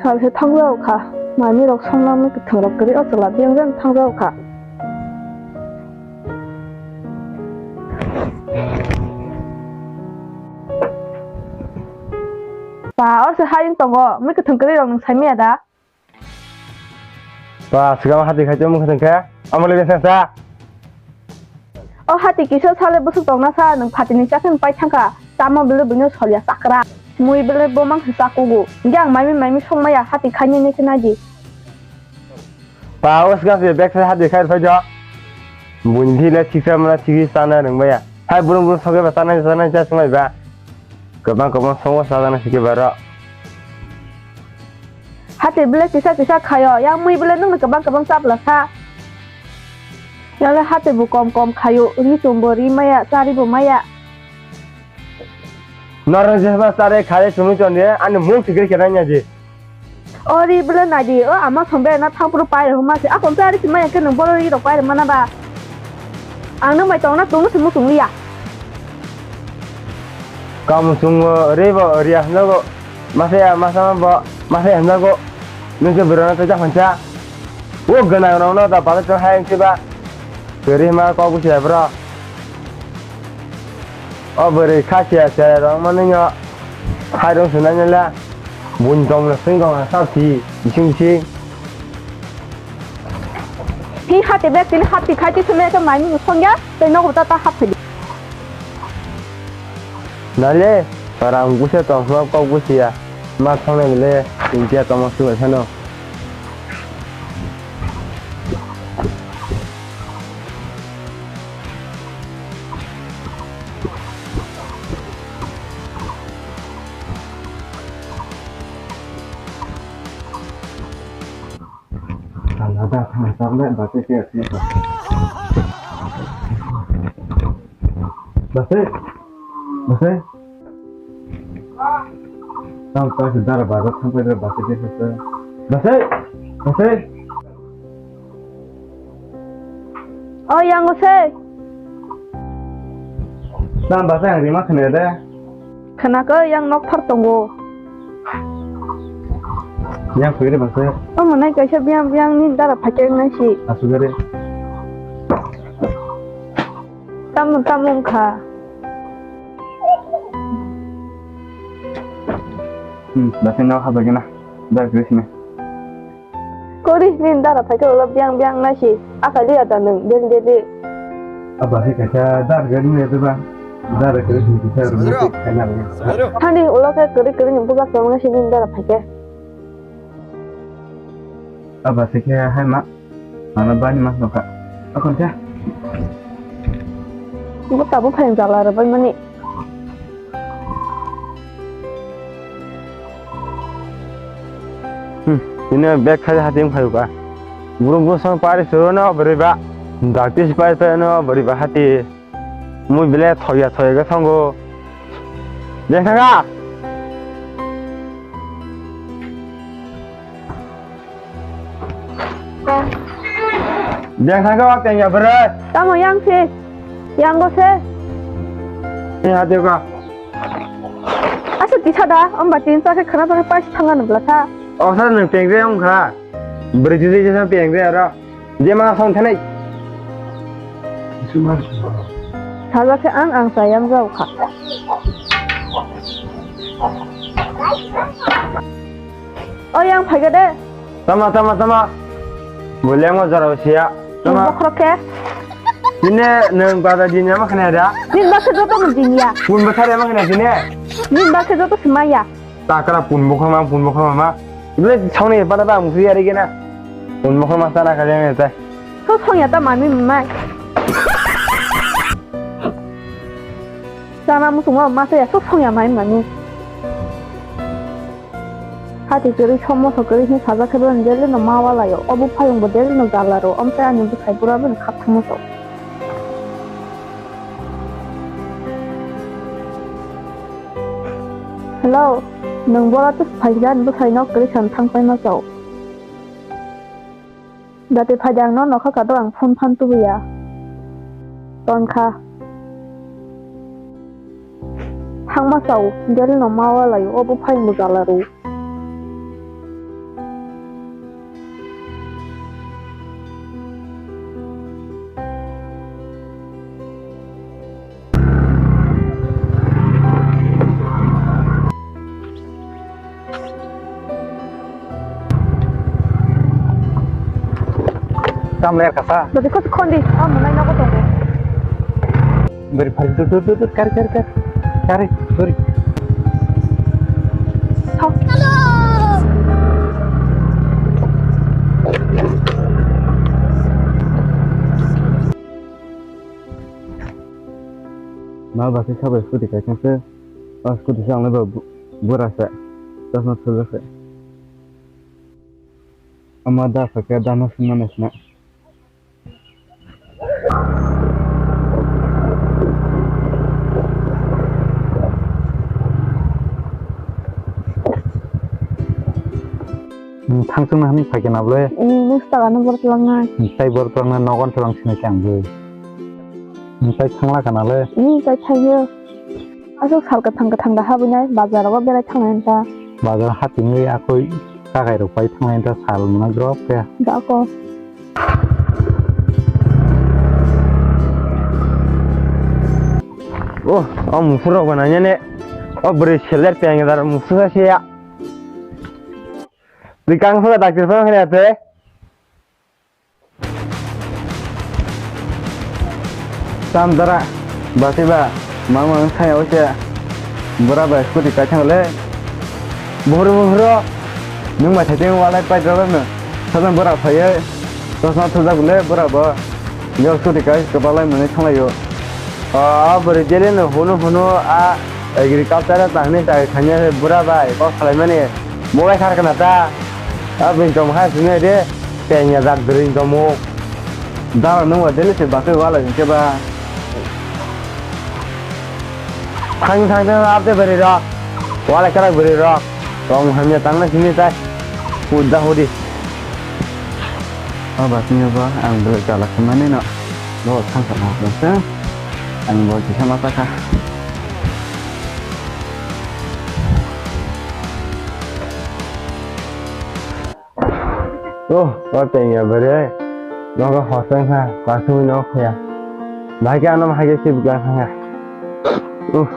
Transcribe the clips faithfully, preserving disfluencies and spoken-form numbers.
Sal se thangjago kha. Manwi rok songna mui kwthang rok kwrwi o chwla biyang jang thangjago kha. Pa, o se hayung tongo, mui kwthang kwrwi rok nwng sai maya da? Pa, swkang hati khai tongmung khe tongkhe, amo le besa sa. O hati kisa sale bwswk tongna sa, nwng phatini chakhe nwng pai thangkha, tamo bele buino solya chakra. Mui bele bo mang se chakugo, hingke ang maimi maimi song maya, hati khaini ni khe naidi. Pa, o swkang se bag se hati khai phai do. Buini thile thiksa mala thiksa chana rwng maya. Hai burung burung sokhe ba chana chana cha sung bai ba. Kwbang kwbang songo sajana sikhe baro. Hati bele kisa kisa khayo, yang mui bele nungni kwbang kwbang chapla sa. Yang le hati bo kom kom khayo, ri chum bo ri maya, chari bo maya. Norok jeba chare khare chumui chonde, ani mung sikri khe nanya di. O ri bwle nai di, o ama song bere na thang phuru pai rw ma se. Akon se ari se maya khe nwng boro ri rok pai rw mana ba? Ang nang bai tong na tong se muchung liya. Kamu chungo ri bo ri a hwnjago. Masa ya masa ma bo masa ya hwnjago. Nwng se bwrwi no tei jak phan cha. O gwnang rok no da bale tong hai wng se ba. Kwrwi ma kok busi ya bro. O bwrwi kha siya siya rok manwi no hai rong se nai nai la. Buini tong no swng kong ha sao si bising bising. Hi hati bag tini hati khai ti sumaya khe mai mung songya tei nogo ta ta hap phai di. Nale para ang busa tong hma kok busi ya ma thong nai le India tong ma suwa sano. Alada thang chak le bate ke asli. Bate, bate. Tang ta se dara bajar thang pai bate ke se. Bate, bate. O yang o se. Tang bate ang rima khne de. Khwnakhe yang nokthar tongo. Yang phai re bangsa. Omo nai kaisa biyang biyang ni dara phaikhe wngnai si. Asugare. Tamo tamo wngkha. Hmm, bangsa nang haba gana. Dara kre sini. Kori nini dara phaikhe ulo biyang biyang naisi. Aka liya da nwng daily daily. Aba khe kaisa dara gari nini eba dara gari nini kaisa romantic khaina rwgwi. Thani ulo khe kwrwi kwrwi ni bujak tong naisi nini dara phaikhe. Aba se khe hai ma. Ano bani ma nokha. Akon khe. Bo tabuk phai jala rwbai mani. Hmm, ini bag khai hati wng phaio ka. Burung burung sang pari suru no beri ba. Dakti si pari pari no beri ba hati. Mui bile thoya thoya ga sango. Deng thanga. Deng thanga wa teng ya bere. Tamo yang si. Yang go se. Ini hati ka. Asa tisa da, om ba tin sa khe khana pa pa thanga nubla sa. O sa nang teng re ong kha. Beri jiji jiji teng re aro. Je ma song thanai. Sajak khe ang ang chayang jao kha. O yang phai de. Tama tama tama. Boleng o jora siya. Tama. Bokhro khe. Sini nang pada dinya ma khana da. Nin baksa joto mo dinya. Pun baksa ma khana sini. Nin baksa joto semaya. Takra pun bokhorma, pun bokhorma ma. Ibole songni pada ba musu yari gena. Pun bokhorma sana kali yang eta. So songya ta mami mai. Sana musu ma masa ya so songya mai mami. Hati kiri somo so kiri hin saja khe ben deli no ma wala yo. Obu phayung bo deli no jala ro. Om te ani bu sai pura ben khat thang so. Hello, nwng bora tei phaikhe ani bwsai nok kwrwi san thang paima chao. Dati phaidi ang no nokha kadok ang phone phan tubuya. Tonkha. Thangma chao, deli no ma walaio, obo phai bo jala rw. Tam ler kasa. Bati khos khondi, am munai nogo tongo. Beri phari, dur, dur, dur, dur, kari, kari, kari. Kari, beri. Thok. Ma bati sabai scooty kaisa se. O scooty se ang le bo bu-, bura se. Chosma thujak se. Ama da sakya dana sima naisna. Thangchung na hani phai kena ble. Nung stal ano bor tlang nai. Tai bor tlang nai nogon tlang sini kang ble. Tai thangla kana le. Tai thangyo. Aswk sal kwthang kwthang da habwi nai, bazar rogo berai thangnai wngkha. Bazar hapingwi akhoi kakai rok pai thangnai wngkha sal mwnai drop khe. Da ko. Oh, o muphur rok bo nanya ne. O bwrwi seler peng dar muphur se ya. Bwrwi kang phuka daktir phano khe ya te. Tam dara, bati ba, mama wng thaya o se, bura ba scooty kai thang le. Buhuru buhuru, nung bai thaiting walai pai dala no, sajan bura phaiye, chosma thujak le bura bo, yo scooty kai kwbalai mwnwi thanglaio. O, o bwrwi daily no hunu hunu a agriculture tangni chai thangya bura bai, kok salaimani, bo bai khar kana ta, a bini tong hai sini de. Tengya jak dring tomo. Dara nung wa deli se bakhe wala jeng khe ba. Thang thang thang ap de beri rok. Wala kara beri rok. Tong hamya tang na sini tai. Udah hudi. Aba sini ba ang beli chala kemana no. Lo thang sama se. Ang bo kisa mata kha. Oh, o tengya bwrwi. Nogo hosong kha, kasui no khaya. Bahai khe ano bahai khe sibika kha. Uh.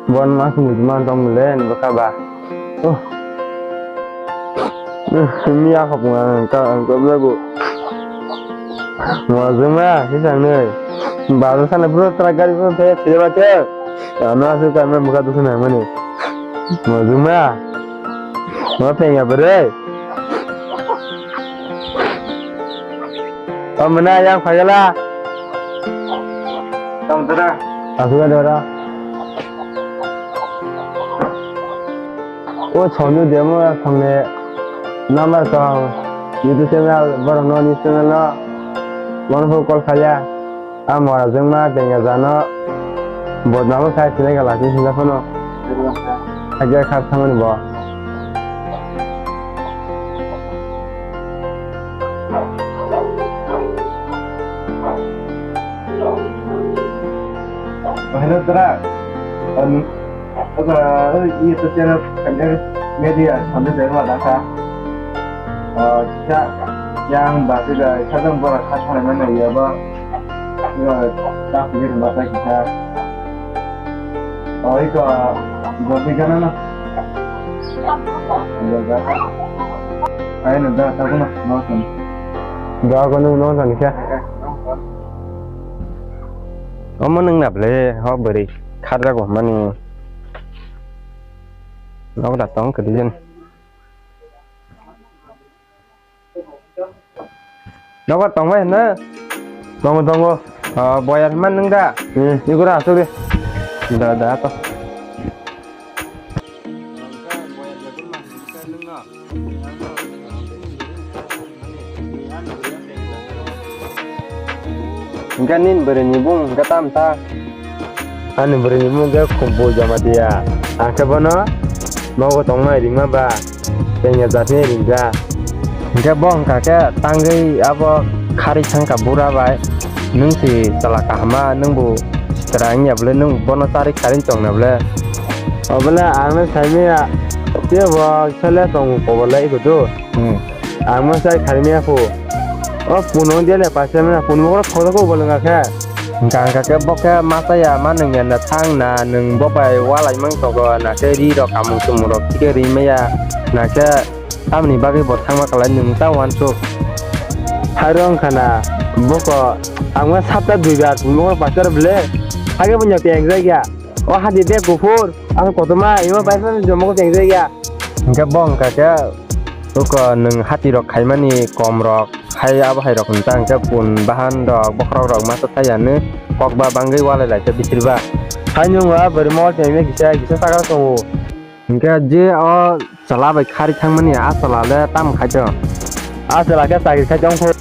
Bon mas mujman tong le, baka ba. Oh. Miya khop nga ka ka lagu. Mo jema si sang ne. Ba sa ne bro tra gari bro te te ba te. Ano asu ka me muka dusu na mane. Mo jema. Mo pe ya bro. O mena yang phagala. Tong tara. Asu ka dora. O Sonju Demo thangni number tong, YouTube channel, borok no news channel no, mano pho call khalia. A mora jengma tengya jano, bodnamo khai sinai kala, chini sinja phano. Hakhe kha thangmani bo. Hello, tara. Oka, oi, itu channel, channel media, sambil dari mana kah? Oh, kita yang bahasa dari sana, buat khas mana mana ya, bah. Ya, tak pikir bahasa kita. Oh, itu, ah, buat di sana, nah. Ya, dah. Ayo, dah, tak guna, mau sana. Dah, guna, mau sana, ya. Omo nwng na ble, ho bwrwi kharjago hwnmani. Nogo da tong kwrwi jani. Nogo tong bai hwnna? Tongo, tongo. Ah, boyar hwnmani nwng da? Hmm. Igura asuk de. Da, da, to. Hingke nini bwrwi ni bung hingke tam ta? Ani bwrwi ni bung khe Khumpu Jamatia. Ang khe bono nogo tongmai ringma ba, tengya jatni ringja. Hingke bo hingka khe tangwi abo khari thangka bura bai. Nwng si chwla kahama, nwng bo sitra wngya bole, nwng bono charwi kharwi tongna bole. Obole ang no saimaya, tei bo sole tong kobole iko do. Hmm. Ang mo sai kharwi maya phu. O puno dia le paisa maya, puno ko khodo ko bole nga khe. Hwnkha hwnkha khe bo khe ma chaya ma nwng ya na thang na nwng bo bai walai mang togo na khe ri rok kamung chumung rok thike ri maya na khe tamni bagwi bo thangma kwlai nwng ta uansuk. Hairo wngkha na boko ang ma sapta dui bar phunukgo pastor bwle hage bo nyok teng jak ya o hadi de kuphur ang kotorma imo bai phano jomo teng jak ya. Hwnkhe bo wngkha khe boko nwng hati rok khaimani kom rok. Hai abo hai rok hwnta hwnkhe pun bahan rok bokhorok rok masa thayani kok ba bangwi walai lai khe bisir ba. Hai nwng a bwrwi mol tengwi kisa kisa saka tongo. Hwnkhe je o chwla bai khari thangmani a chwla le tamo khai tong? A chwla khe chakri khai tong kho.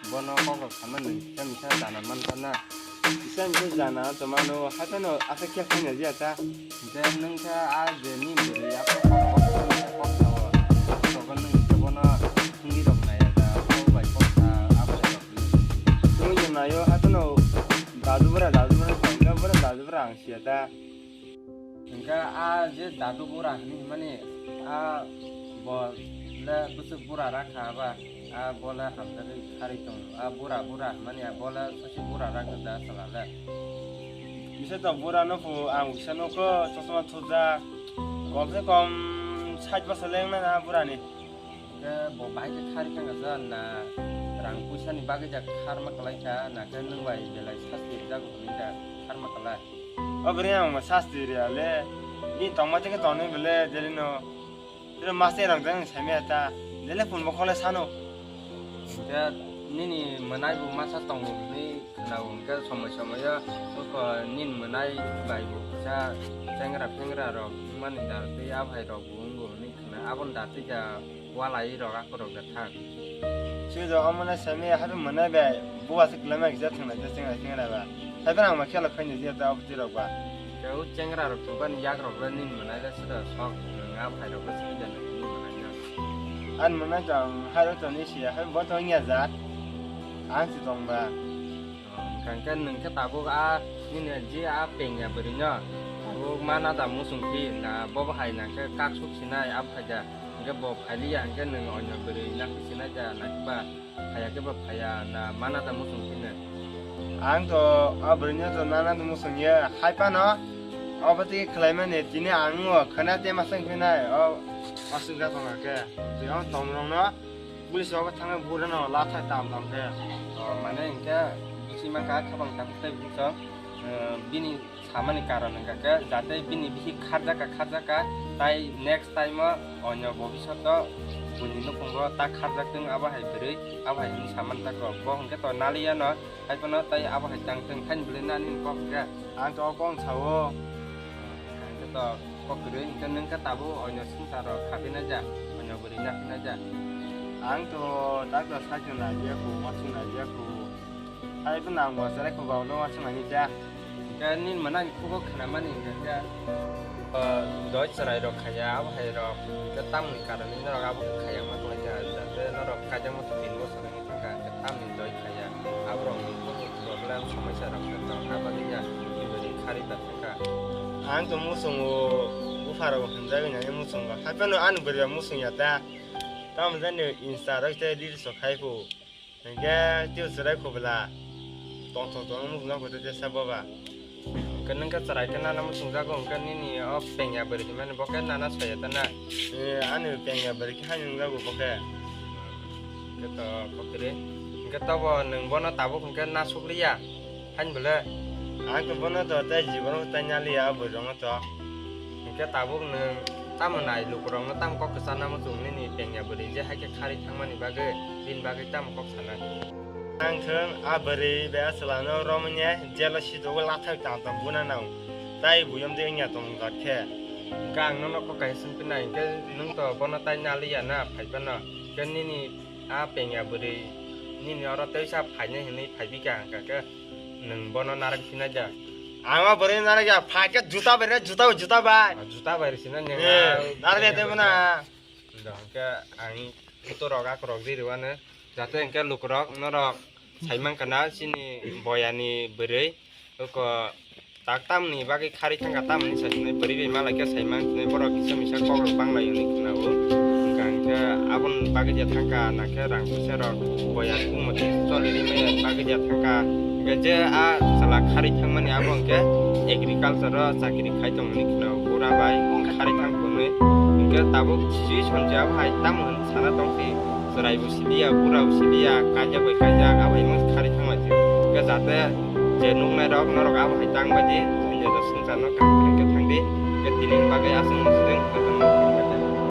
Bono kok rok sama nung kisa misa jana man kana. Kisa misa jana to mano, hato no asa kya kanya jia ta. Hingke nung kha a je ni bwrwi a kok kok kok sao. Kok kok nung kisa bono hwnwi rok nai ya da, kok bai kok sa, abo bai kok. Tungwi je naio, hato no dadu bwra, dadu bwra, dadu bwra, dadu bwra ang sia ta. Hingke a je dadu bura hini himani a bo le bwswk bura rakha ba a bo le hamjagwi kharwi tongo a bura bura himani a bo le sosi bura rakha da chwla le. Kisa to bura no phu ang kisa nukho chosma thuja kom se kom sait bosor le wngna na bura ni. Hingke bo bahai khe kharwi thangkha sa na rang puisa ni bagwi ja kharma kwlai kha na khe nwng bai belai sasti rijak hwnwi da kharma kwlai. O bwrwi ang ma sasti ria le. Ni tongma teke tonwi bele jelino. Jelino maste rang jang sai me ta. Jele phun bo khole sano. Hingke nini mwnai bo masa tongo hwnwi khwnao hingke somoi somoi o nini mwnai bai bo kisa chengra phengra rok wngmani da tei a bhai rok bo wngo hwnwi khwna aboni da tei ja. Walai rok akorok da thang. Sui rok omo nai sami habi mwnai bai buwa se kwlai ma kisa thang nai chengra chengra ba. Habi ang ma khela khaini je ta obti rok ba. Keu chengra rok thang bani yak rok le nini mwnai le sida sok nwng a phai rok le sida nini mwnai no. An mwnai jang hai rok toni sia habi bo tong ya jat. Ang si tong ba. Hwnkha hwnkhe nwng khe tabuk a nini ji a pengya bwrwino tabuk mana da muchung phi na bo bahai nang khe kak suk sinai a phaida hwnkhe bo phailiya hwnkhe nwng onyo bwrwi nakhe sinai da nakhe ba phaiya khe ba phaiya na mana da muchung phino. Ang to a bwrwino to nana da muchung ye hai phano obo tei khlaimani tini ang o khwna te masang phinai o aswk da tongkha khe twi o tong rokno. Police rok thangwi burano lathai tam tam khe. O, mane hinkhe bisi mankha khabang tabuk tei bisi, eh, bini samani karon hinkha khe jate bini bisi kharjaka kharjaka tai next time o onyo bobisot o buini nukhungo ta kharjak tong abo hai bwrwi abo hai hinwi saman tako bo hinkhe to naliya no. Hai phano tai abo hai tang tong thaini bwlwi nani kok khe. Ang to kok sao. Ang khe to kok kwrwi hwnkhe nwng khe tabuk onyo swngcharo kha phinai ja, onyo bwrwi na phinai ja. Ang to doctor sakhe naiya kho, uansuk naiya kho. Hai phano ang bo cherai kho ba ulo uansuk nani ja. Hwnkhe nini mwnani khugo khnamani hwnkhe khe, o, doi chwrai rok khaiya, abo hai rok hwnkhe tamoni karon norok abo khe khaiya ma tonglaikha, jate norok kaijakma tin bosor wngwi thangkha, hwnkhe tamni doi khaiya, aborokni kunu problem somosa rok khe tongna bagwi ya, bwrwi kharwi bai thangkha. Ang to muchungo, bupharok hwnjagwi nani muchungo, hai phano ani bwrwi bai muchung ya ta, tamo jani Insta rok tei reels rok khai phu. Hwnkhe tei chwrai kho bwla. Tongthok tongno muchungna kho tei tesa boba. Hwnkhe nwng khe chwrai khe nana muchungjago hwnkhe nini o pengya bwrwi hinmani bo khe nana soya ta na? Eh, ani pengya bwrwi khe haino wngjago bo khe. Hwnkhe to koktwrwi. Hwnkhe tobo nwng bono tabuk hwnkhe nasukliya. Hain bwle? Ang to bono to tei jibono tai naliya bwrwi rokno to. Hwnkhe tabuk nwng tamo nai lukurokno tamo kok kwcharna muchung nini pengya bwrwi je hai khe kharwi thangmani bagwi bini bagwi tamo kok sanai? Ang thwng a bwrwi bai a chwlano romwi ne jelo sitogwi lathai tang tang buna nang tai buyom de wngya tongmung khe. Hwnkhe ang nono kok kaisa swngphinai hwnkhe nwng to bono tai naliya na phai phano hwnkhe nini a pengya bwrwi nini oro teisa phainai hwnwi phai bikha hwnkha khe. Nwng bono narwk sinai da? Ang ma bwrwi narwk ya, pha khe juta bai re, juta bai, juta bai. Ah, juta bai rw sinai nwng. Eh, ah, narwk ya tei mona. Da hwnkhe ang photo rok ak rok di rwano. Jate hwnkhe lukurok norok saimang kana chini boyani bwrwi oko tak tamni bagwi kharwi thangkha tamni sasinai bwrwi bai malai khe saimang sinai borok kisa misa kokrok banglai hwnwi khwnao. Hwnkha hwnkhe aboni bagwi je thangkha nakhe rang puisa rok boya kumoti choli rimani bagwi je thangkha. Hwnkhe je a chwla kharwi thangmani abo hwnkhe agriculture o chakri khai tongmani khwnao bura bai kharwi thang hwnwi. Hwnkhe tabuk si sonjak hai tamo hwn sana tongsi. Chwraibo sidiya, burabo sidiya, kaijak bai kaijak, abo himwi kharwi thanglaijak. Hwnkhe jate je nuknairok norok abo hai tangbaidi, je je swngcharno kaham khe thangdi, hwnkhe tini bagwi aswk nukjagwi.